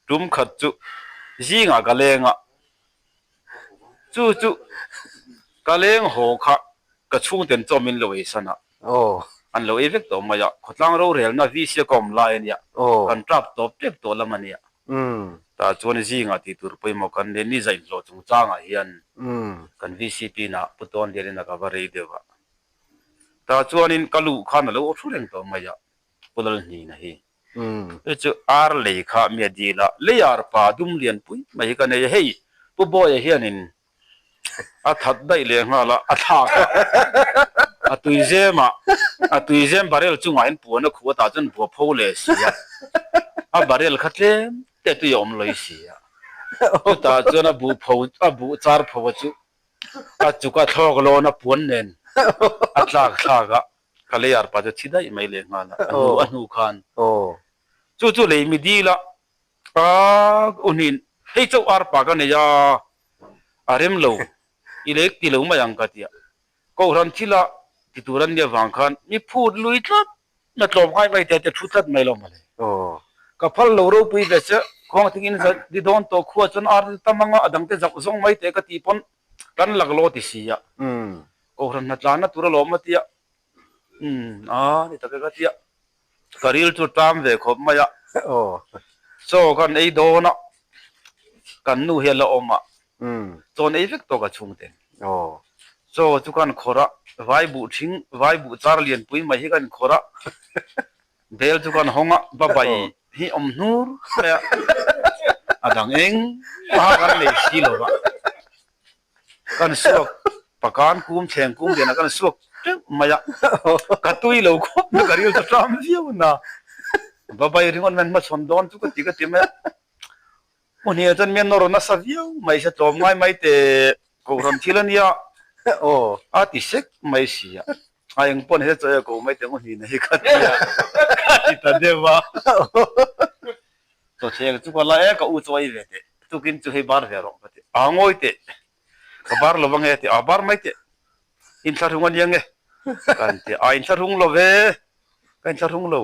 Tum khat chu zingah ka leng a, chu chu ka leng haw kha ka chhungten chaw min lo ei san a, an lo ei vek tawh mai a, khawtlang rorelna VC a ka awm lai a nia, kan tap tawp tep tawh lam a nia. Tah chuan zingah tih tur pawimawh kan nei, ni zainhlawh chungchangah hian kan VCP inah Pu Tawnlian inah ka va rei deuh a. Tah chuanin ka luh khan a lo aw thu reng tawh mai a, Pu Lalhnina hi. Chu chu ar lei kha mi a dil a, lei ar pa dum lian pui mai hi ka nei a, hei Pu Bawia hianin a that daih leh nghal a, a thlak a, a tuizem ah, a tuizem barrel chungah hian puan a khuh a tah chuan bua pho leh si a, a barrel kha tlem te tui a awm lawi si a, chutah chuan a buh pho, a buh char pho a chu a chuk a thlawk lawn a puan nen a tlak thlak a. Ka lei arpa chu thi daih mai leh nghal a, a hnu a hnu khan chu chu lei mi dil a, a u hnin hei chauh arpa ka nei a, a rem lo i lei ti lo mai ang ka ti a, Kohhran thila ti tur an nia vang khan mi phut lui tlat na tlawm ngai mai te te thu tlat mai lo mawle. Ka phal lo ropui ve che, khuang thing in za di dawn tawh khua chuan ar te tam anga a dang te zauh zawng mai teh ka tih pawn Kan laklawh ti si a, Kohhran hna tlanna tur alawm a tia, umm a ni tak e ka tia, ka ril chu ṭam ve khawp mai a, chaw kan ei dawn a, kan nu hi a la awm a, chaw an ei vek tawk a chhungte, chaw chu kan khawrh a, vai buh ṭhing, vai buh char lianpui mai hi kan khawrh a, Bel chu kan hawng a, babai hi awm hnur mai a, a dang eng maha kan nei si lo va, kan suak pakan kum thleng kum lianah kan suak teuh mai a, ka tui lo khawp mai ka ril chu ṭam viau na, babai ringawt mai an hmachhawn dawn chu ka ti ka ti mai a. Hmuhniah chuan mi a nawr nasa viau mai se tlawm ngai mai teh Kohhran thil a nia a ti sek mai si a, a eng pawh ni se chaw ei a ko mai teh hmuhnihna hi ka ti a, ka ti ta deuh a. Chawthleng chu ka la e, ka u chaw ei ve teh, tukin chu hei bar ve rawh ka ti, a ngawi teh, ka bar lo ange a ti, a bar mai teh, inthlahrung a nia nge ka ti a, a inthlahrung lo ve, ka inthlahrung lo,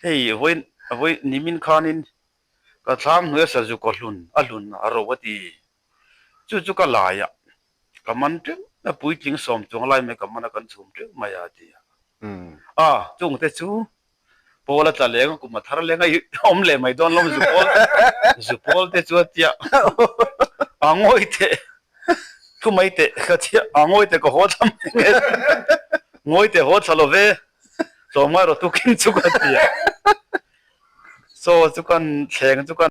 hei vawiin vawiin nimin khanin Ka thlam hnuai a sazu ka hlun a hlun a ro a ti. Chu chu ka lai a, ka man teuh a puitling sawm chuang lai mai ka man a kan chhum teuh mai a ti a. A, chungte chu pawl a tla leng a kum a thar leng a i awm leh mai dawn lo zu pawl zu pawl te chu a tia a ngawi teh thu mai teh ka tia a ngawi teh ka haw thla mai nge ngawi teh haw thla lo ve tlawm ngai rawh tukin chu ka ti a. Chaw chu kan thleng chu kan.